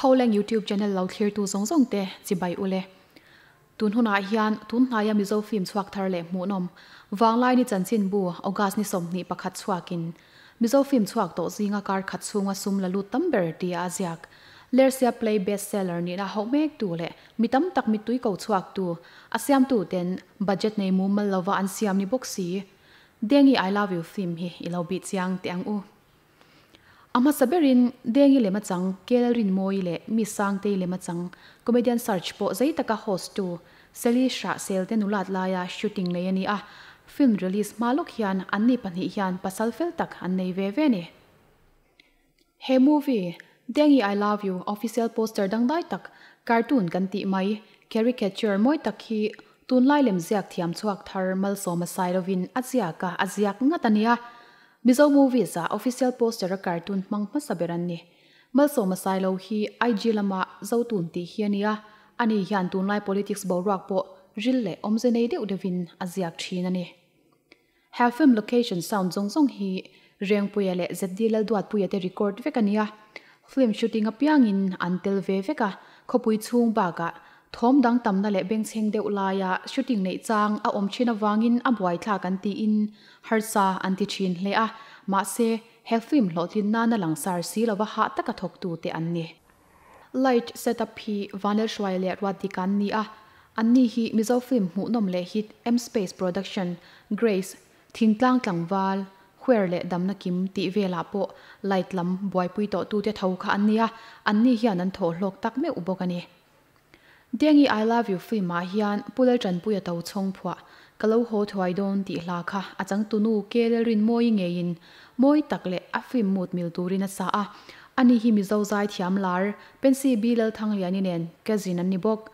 Pholeng YouTube channel lo thlirtu zawng zawng te chibai ule. Tun hunah hian tun hnaia Mizo film chhuak thar leh hmuhnawm Vanglaini chanchinbu August ni 21 chhuakin Mizo film chhuak tawh zinga kar khat chhunga sum la lut tam ber tia a ziak Lersia Play Best Seller nihna hauh mek tu leh mi tam tak mittui ko chhuak tu a siamtu ten budget nei mumal lova an siam ni bawk si Dengi I Love You film hi i lo bih chiang teh ang u. A hmasa berin Dengi lem a chang Kel Rinmawi leh Miss Sangtei lem a chang Comedian Search pawh zei taka host tu Sally Hrahsel te nulat laia shooting nei a ni a, film release hma lawk hian anni pahnih hian pasal fel tak an nei ve ve a ni. He movie, Dengi I Love You official poster dangdai tak, cartoon kan tih mai, caricature mawi tak hi tunlai lemziak thiam chhuak thar Malsawma Sailovin a ziak a, a ziak ngat a nia. Mizo movies ah official poster a cartoon hmang hmasa ber an ni. Malsawma Sailo hi IG lama Zotun tih hi a nia, ani hian tunlai politics boruak pawh ril leh awmze nei deuh deuhin a ziak thin a ni. He film location sound zawng zawng hi Rengpuia leh ZD Lalduatpuia te record vek a nia. Film shooting apiangin an tel ve vek a, khawpui chhung bakah thawm dang tamna leh bengchheng deuh laia shooting neih chang a awm thin avangin a buaithlak an tiin harsa an ti thin hle a, mahse he film hlawhtlin nana langsar si lova hah taka thawktute an ni. Light setup hi Vanlalhruai leh Ruatdik an ni a, anni hi Mizo film hmuhnawm leh hit M-Space Production, Grace, Thingtlang tlangval, huer leh damna kim tih velah pawh light lam buaipui tawhtute tho kha an nia, anni hian an thawh hlawk tak meuh bawk a ni. Dengi I love you film ah hian Pu Laltanpuia to chhawng phuah ka lo haw thuai dawn tih hla kha a changtunu Ke Lalrinmawii ngeiin mawi tak leh a film mood mil turin a sa a, ani hi Mizo zaithiam lar Pensy B Lalthangliani nen cousin an ni bawk.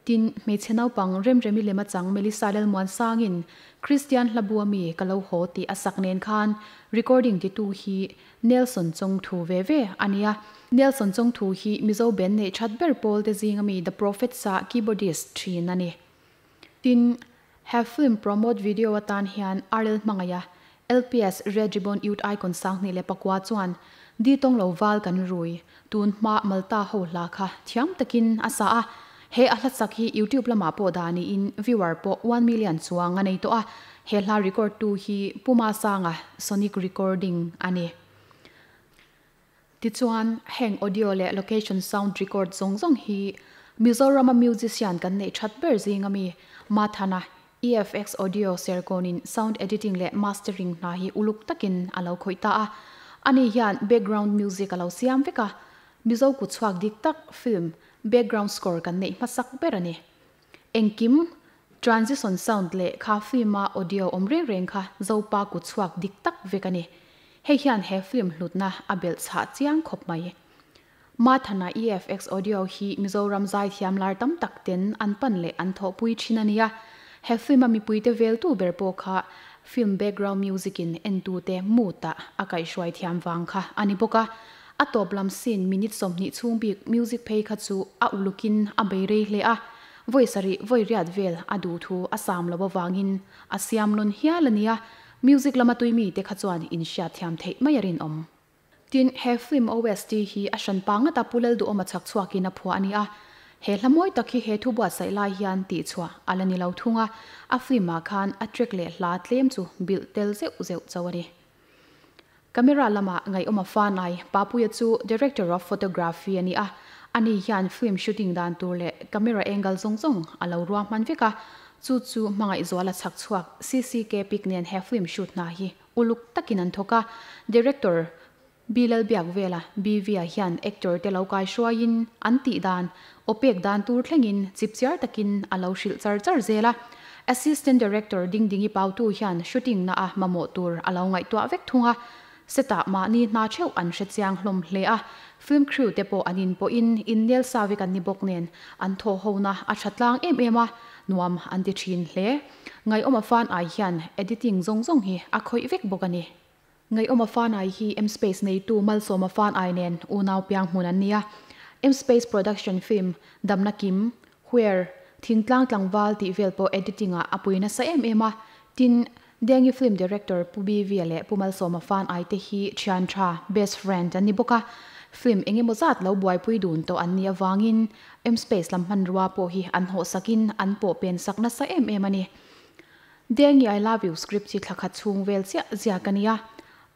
Tin, hmeichhe naupang Remremi lema chang Melissa Lalmuansangin Kristian hla bu ami ka lo haw tih a sak nen khan recording titu hi Nelson Chawngthu ve ve a nia. Nelson Chawngthu hi Mizo band neih that ber pawl te zing ami The Prophets-a keyboardist thin a ni. Tin, he film promote video atan hian RL Hmangaiha, LPS Red Ribbon Youth Icon 2009 chuan Di tawng lo val kan rui, tun hma Malta ho hla kha thiam takin a sa a, he a hla sak hi YouTube lamah pawh dah niin viewer pawh 1 million chuang a nei tawh a, he hla record tu hi Puma Sanga Sonic Recording a ni. Tichuan, heng audio leh location sound record zawng zawng hi Mizorama musician kan neih that ber zing ami Mathana EFX Audio Serkawnin sound editing leh mastering hna hi uluk takin a lo khawih ta a. Ani hian background music a lo siam vek a, Mizo kut chhuak dik tak film background score kan neih hmasak ber a ni. Engkim, transition sound leh kha film-a audio awm reng reng kha Zopa kut chhuak dik tak vek a ni. Hei hian he film hlutna a belh chhah chiang khawp mai. Mathana EFX Audio hi Mizoram zaithiam lar tam tak ten an pan leh an thawhpui thin a nia. He film a mipuite veltu ber pawh kha film background music in entute mood ah a kaihhruai thiam vang kha a ni bawk a. A tawp lam scene minute 20 chhung bik music phei kha chu a ulukin a bei rei hle a. Vawi sarih vawi riat vel a duh thu a sam lo avangin a siam nawn hial a nia. Music lama tui mite kha chuan inhriat thiam theih mai a rinawm. Tin, he film OST hi a hran pa ngata Pu Lalduhawma chhak chhuakin a phuah a ni a. He hla mawi tak hi he thu buatsaih lai hian tih chhuah a la ni lo thung a, a film ah khan a track leh hla tlem chu bilh tel zeuh zeuh chauh a ni. Camera lamah Ngaihawma Fanai Papuia chu Director of Photography a ni a, ani hian film shooting dan tur leh camera angle zawng zawng a lo ruahman vek a, chu chu Hmangaihzuala chhak chhuak CCK pic nen he film shoot hna hi Uluk takin an thawk a, Director Bilal Biakvela, BV-a hian actor te lo kai hruaiin an tih dan, aw pek dan tur thlengin chipchiar takin a lo hrilh char char zel a. Assistant Director Dingdingi Pautu hian shooting na a mamawh tur a lo ngaihtuah vek thung a. Set-ah mahni hna theuh an hre chiang hlawm hle a, film crew te pawh an inpawhin innel sa vek an ni bawk nen an thawhhona a tha tlang em em a, nuam an ti thin hle. Ngaihawma fan ai hian editing zawng zawng hi a khawih vek bawk a ni. Ngaihawma fan ai hi M-Space neitu Malsawma fan ai nen unau piang hmun an ni a. M-Space production film Damna Kim, Where, Thingtlang Tlangval tih vel pawh editing ah a pui nasa em em a. Tin, Dengi film director Pu BV-a leh Pu Malsawma fan ai te hi thian tha, best friend, an ni bawk a. Film eng emaw zat lo buaipui dun tawh an nih avangin M-Space lam hmanrua pawh hi an hawhsakin an pawh pen sak nasa em em a ni. Dengi I love you script hi thla khat chhung vel chiah ziak a nia.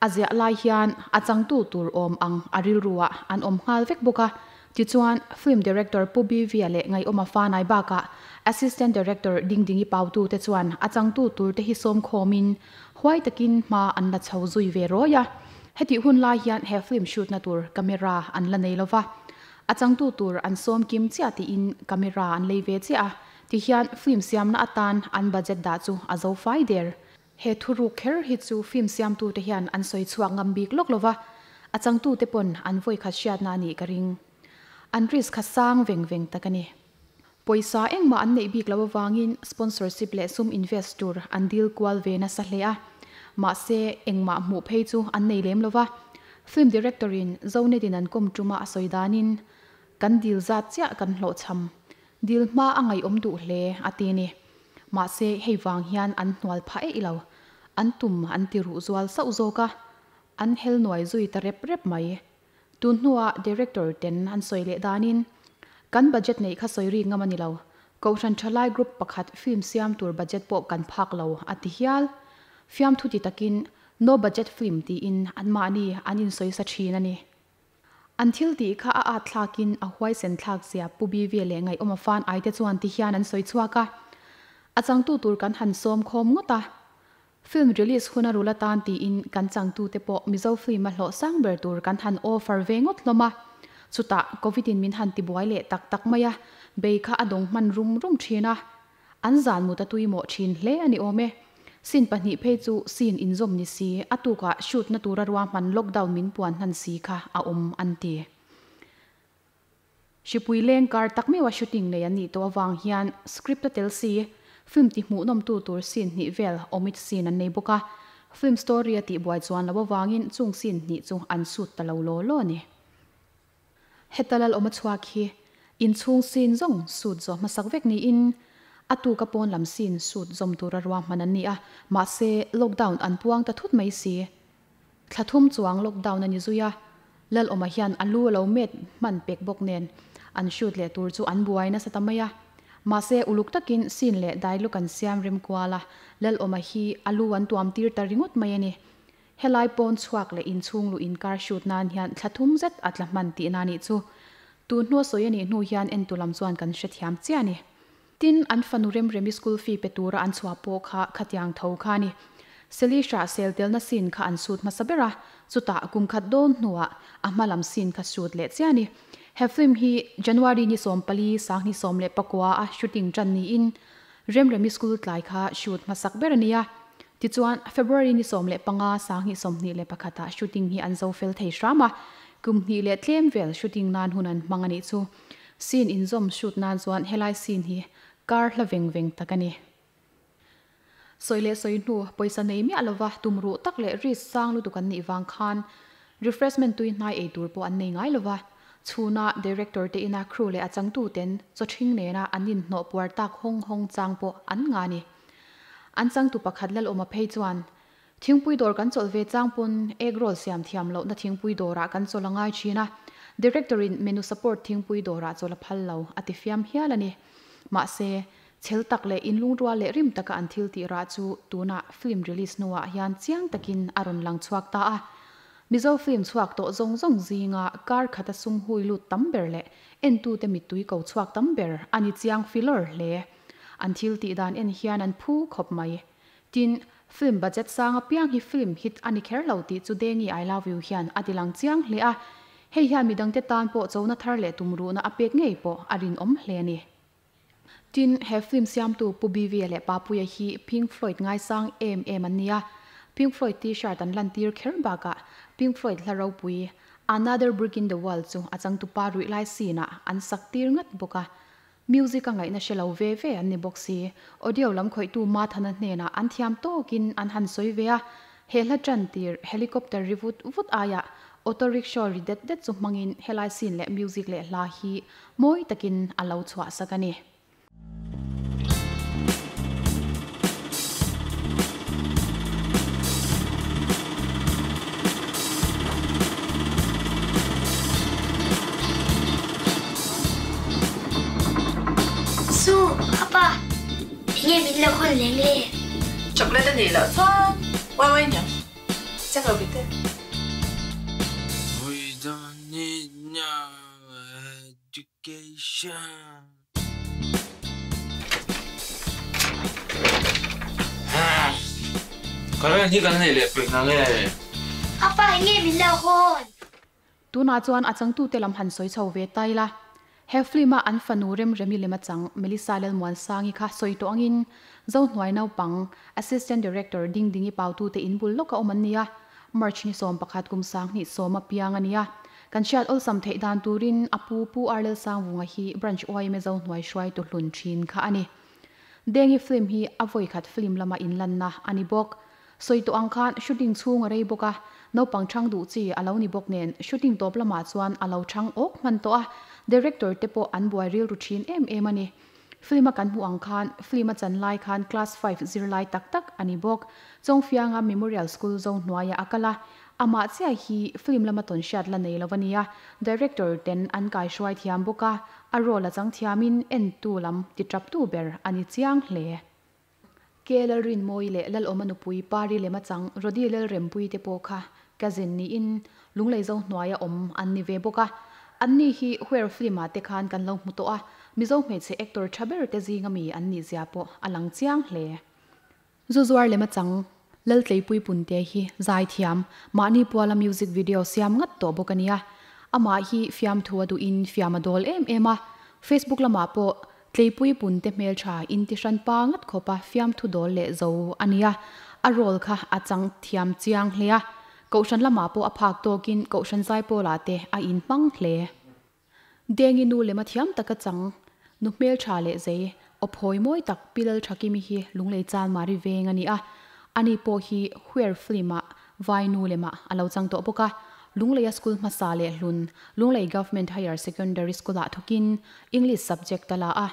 A ziah lai hian a changtu tur awm ang a rilruah an awm nghal vek bawk a. Tichuan, film director Pu Bivia leh Ngaihawma Fanai bakah assistant director Dingdingi Pautute chuan a changtu turte hi sawm khawmin huai takin hma an la chho zui ve rawi a. Hetih hun lai hian he film shoot na tur camera an la nei lova. A changtu tur an sawm kim chiah tiin camera an lei ve chiah a. Tihian film siamna atan an budget dah chu a zo fai der. He thuruk kher hi chu film siamtute hian an sawi chhuak ngam bik lawk lova, a changtute pawn an vawikhat hriatna a nih ka ring. An risk kha sang veng veng tak a ni. Pawisa engmah an neih bik loh avangin sponsorship leh sum invest tur an dil kual ve nasa hle a. Mahse, engmah hmuh phei chu an nei lem lova. Film director-in Zonet-in an kawm tuma a sawi danin, Kan dil zat chiah kan hlawhchham. Dil hma a ngaihawm duh hle, a ti ni. Mahse, hei vang hian an hnual phah eih lo. An tum an ti ruh zual sauh zawk a, an hel nuai zui ta rep rep mai. Tun hnuah Director ten an sawi leh danin, Kan budget neih kha sawi rik ngam a ni lo. Kohhran thalai group pakhat film siam tur budget pawh kan phak lo, a ti hial. Fiamthu ti takin No budget film tiin anmahni an insawi sa thin a ni. An thil tih kha a at thlakin a huaisen thlak zia Pu BV leh Ngaihawma fan aite chuan ti hian an sawi chhuak a. A changtu tur kan han sawm khawm ngawt a. Film release hun a rul atan tiin kan changtute pawh Mizo film a hlawh sang ber tur kan han offer ve ngawt hlawm a. Chutah Covid in min han tibuai leh tak tak mai a, bei kha a dawng hman rum rum thin a. An zan mut a tui mawh thin hle a ni awm e. Scene pahnih phei chu scene inzawm ni si, a tukah shoot na tura ruahman lockdown min puan hnan si kha a awm an ti. Hripui leng kar tak meuha shooting nei an nih tawh avang hian script a tel si, film ti hmuhnawmtu tur scene hnih vel omit scene an nei bawk a, film story a tihbuai chuan lo avangin chung scene hnih chu an shoot ta lo law law a ni. Heta lal awm a chhuak hi inchhung scene zawng shoot zawh hmasak vek niin a tuka pawn lam scene shoot zawm tura ruahman an ni a, mahse lockdown an puang ta thut mai si. Thla thum chuang lockdown a ni zui a, Lalawma hian a lu a lo met hman pek bawk nen an shoot leh tur chu an buai nasa ta mai a. Mahse uluk takin scene leh dialogue an siam rem kual a, Lalawma hi a lu an tuam tir ta ringawt mai a ni. Helai pawn chhuak leh inchhung luh inkar shoot nan hian thla thum zet a tla hman tihna a nih chu. Tun hnua sawi a nih hnu hian entu lam chuan kan hrethiam chiah a ni. Tin, an fanu Remremi school fee pe tura an chhuah pawh kha khatiang tho kha a ni. Selish-a sel telna scene kha an shoot hmasa ber a, chutah kum khat dawn hnuah a hma lam scene kha shoot leh chiah a ni. He film hi January ni 14, 2019 a shooting tan niin Remremi school tlai kha shoot hmasak ber a ni a. Tichuan, February ni 15, 2021 ah shooting hi an zo fel thei hram a, kum hnih leh tlem vel shooting nan hun an hmang a nih chu. Scene inzawm shoot nan chuan helai scene hi kar hla veng veng tak a ni. Sawi leh sawi hnu, pawisa nei miah lova tum ruh tak leh risk sang lutuk an nih vang khan refreshment tui hnai ei tur pawh an nei ngai lova, chhuna director te ina crew leh a changtu ten chaw ṭhing nena an inhnawh puar tak hawng hawng chang pawh an nga ni. An changtu pakhat Lalawma phei chuan, Thingpui dawr kan chawlh ve chang pawn egg roll siam thiam lohna thingpui dawrah kan chawlh a ngai thin a, Director-in menu support thingpui dawrah chawlh a phal lo, a ti fiam hial a ni. Mahse, chhel tak leh inlungrual leh rim taka an thil tih rah chu tunah film release hnuah hian chiang takin a rawn lang chhuak ta a. Mizo film chhuak tawh zawng zawng zinga kar khata sum hui lut tam ber leh entute mittui ko chhuak tam ber a ni chiang filawr hle. An thil tih dan en hian an phu khawp mai. Tin, film budget sang apiang hi film hit a ni kher lo tih chu Dengi I love you hian a ti lang chiang hle a, hei hian midangte tan pawh chona thar leh tumruhna a pek ngei pawh a rinawm hle a ni. Tin, he film siamtu Pu BV leh Papuia hi Pink Floyd ngaisang em em an ni a, Pink Floyd t-shirt an lantir kher bakah Pink Floyd hla ropui Another Brick in the Wall chu a changtupa ruih lai scene ah an sak tir ngat bawk a, Music a ngaihna hre lo ve ve an ni bawk si. Audio lam khawihtu Mathana hnenah an thiam tawkin an han sawi ve a, he hla tan tir helicopter ri vut vut aiah auto rickshaw ri det det chu hmangin helai scene leh music leh hla hi mawi takin a lo chhuah sak a ni. Apa, enge min lo khawn leng le? Chocolate a nih loh chuan uai uai aniang. Check lo bik te. We don't need no education. Current hi kan nei leh pek na nge? Apa, enge min lo khawn? Tunah chuan a changtute lam han sawi chho ve ta ila. He film-a an fanu Remremi lem a chang Melissa Lalmuansangi kha sawi tawh angin Zohnuai naupang Assistant Director Dingdingi Pautute in bul lawka awm an ni a, March ni 11 kum 2010 a piang a ni a. Kan hriat awlsam theih dan turin a pu Pu Arlelsangvunga hi Branch yma Zohnuai hruaitu hlun thin kha a ni. Dengi film hi a vawikhat film lama inlanna a ni bawk. Sawi tawh ang khan shooting chhung a rei bawk a, naupang chhang duh chi a lo ni bawk nen shooting tawp lamah chuan a lo chhang awk hman tawh a, director te pawh an buai rilru thin em em a ni. Film a kan hmuh ang khan film a chan lai khan class five zirlai tak tak a ni bawk. Chawngfianga Memorial School zo hnuaiah a kal a, amah chiah hi film lama tawn hriat la nei lo a nia, director ten an kaihruai thiam bawk a, a role a chang thiamin entu lam ti taptu ber a ni chiang hle. Ke Lalrinmawi leh Lalawma nupui Pari lema chang Rody Lalrempuii te pawh kha cousin niin Lunglei zo hnuaia awm an ni ve bawk a. Anni hi Where film-ah te khan kan lo hmu tawh a, Mizo hmeichhe actor tha ber te zinga mi an nih zia pawh a lang chiang hle. Zu zuar lema chang Laltleipui Punte hi zaithiam, mahni puala music video siam ngat tawh bawk a nia. Amah hi fiamthu a duhin fiam a dawl em em a, Facebook lamah pawh Tleipui punte hmeltha intihran pa ngat khawpa fiamthu dawl leh zo a nia, a role kha a chang thiam chiang hle a, Kohhran lamah pawh a phak tawkin Kohhran Zaipawlah te a inhmang hle. Dengi nu lema thiam taka chang, nu hmeltha leh zei, aw phawi mawi tak Pi Lalthakimi hi Lunglei Chalmari veng a ni a, ani pawh hi Where film-ah Vai nu lemah a lo chang tawh bawk a, Lungleia school hmasa leh hlun, Lunglei Government Higher Secondary School-ah thawkin English subject a la a,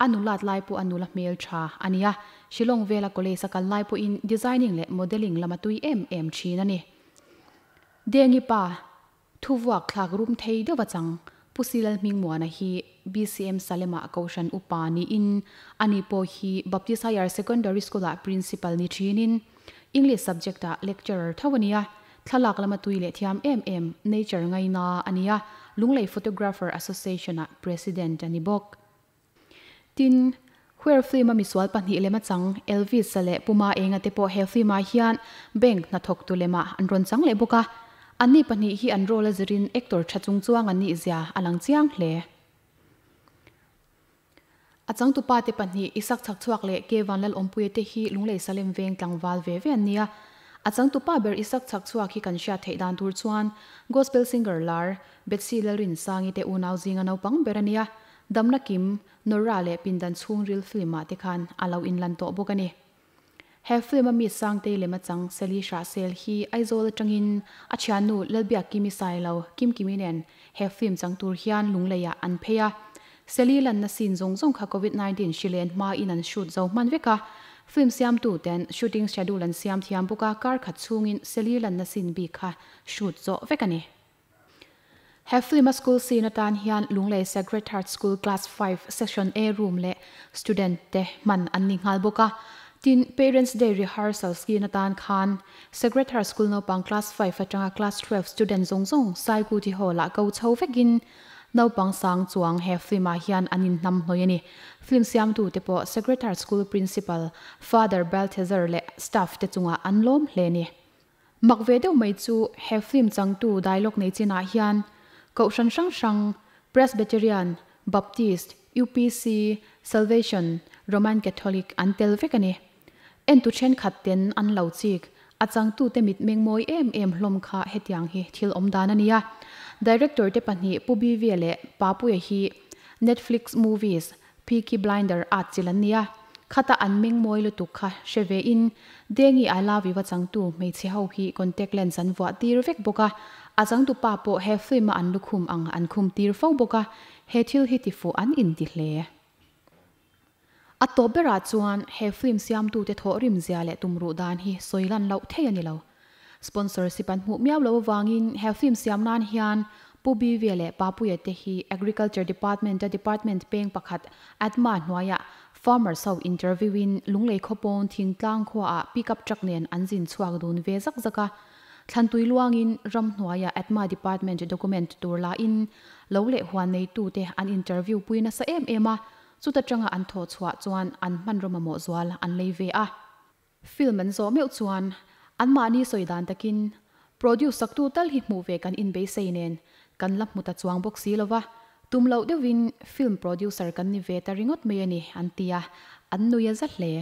a nulat lai pawh a nula hmel tha a ni a, Shillong vela college a kal lai pawhin designing leh modelling lam a tui em em thin a ni. Dengi pa, Thuvuak thlak rum thei deuh a chang, Pu Silal Hmingmuana hi BCM Salem-ah Kohhran upa niin ani pawh hi Baptist Higher Secondary School-ah Principal ni thinin English subject-ah lecturer tho a ni a, thlalak lama tui leh thiam em em nature ngaina a ni a, Lunglei Photographer Association-ah President a ni bawk. Tin, Where film-a misual pahnih lema chang Elvis-a leh Puma Enga te pawh he film-ah hian bank hnathawktu lemah an rawn chang leh bawk a. Anni pahnih hi an role a zirin actor tha chung chuang an nih zia a lang chiang hle. A changtupa te pahnih Isak Chhakchhuak leh Ke Vanlalawmpuia te hi Lunglei Salem veng tlangval ve ve an ni a. A changtupa ber Isak Chhakchhuak hi kan hriat theih dan tur chuan Gospel singer lar Bethsy Lalrinsangi te unau zinga naupang ber a ni a. Damna kim, Nora leh pindan chhungril film-ah te khan a lo inlan tawh bawk a ni. He film-a mi Sangtei lem a chang Sally Hrahsel hi Aizawl atangin a thiannu Lalbiak Kimi Sailo, Kim Kimi nen he film chang tur hian Lungleiah an phei a. Sally lanna scene zawng zawng kha Covid 19 hri len hmain an shoot zo hman vek a. Film siamtu ten shooting schedule an siam thiam bawk a, kar khat chhungin Sally lanna scene bik kha shoot zawh vek a ni. He film a school scene atan hian Lunglei Sacred Heart School Class 5 Section A room leh student te hman an ni nghal bawk a. Tin, Parents Day rehearsal scene atan khan Sacred Heart School naupang Class 5 atanga Class 12 student zawng zawng Saikuti Hall ah ko chho vekin naupang sang chuang he film ah hian an inhnam hnawih a ni. Film siamtu te pawh Sacred Heart School Principal Father Balthazar leh staff te chungah an lawm hle a ni. Mak ve deuh mai chu he film changtu dialogue nei chinah hian Kohhran hrang hrang, Presbyterian, Baptist, UPC, Salvation, Roman Catholic an tel vek a ni. Entu thenkhat ten an lo chik, a changtute mitmeng mawi em em hlawm kha hetiang hi thil awm dan a nia. Director te pahnih Pu Bivia leh Papuia hi Netflix movies Peaky Blinder at chilh an nia, khata an meng mawi lutuk kha hre ve in, Dengi I love you a changtu hmeichhe ho hi contact lens an vuah tir vek bawk a, a changtu pa pawh he film a an lukhum ang an khum tir fo bawk a, he thil hi tifuh an inti hle. A tawp berah chuan he film siamtute thawhrim zia leh tumruh dan hi sawi lan loh thei a ni lo. Sponsorship an hmuh miau loh avangin he film siam nan hian Pu Bivia leh Papuia te hi Agriculture Department-a department peng pakhat ADMA hnuaiah Farmers ho interview in Lunglei khawpawn thingtlang khuaah pickup truck nen an zin chhuak dun ve zak zak a. Thlantui luangin ramhnuaia ATMA department document tur la in lo leh huan neitute an interview pui nasa em em a, chuta tanga an thawh chhuah chuan an hmanraw mamawh zual an lei ve a. Film an zawh meuh chuan anmahni sawi dan takin produce saktu tal hi hmuh ve kan inbeisei nen kan la hmu ta chuang bawk si lova, tum loh deuhin film producer kan ni ve ta ringawt mai a ni an ti a, an nui a za hle.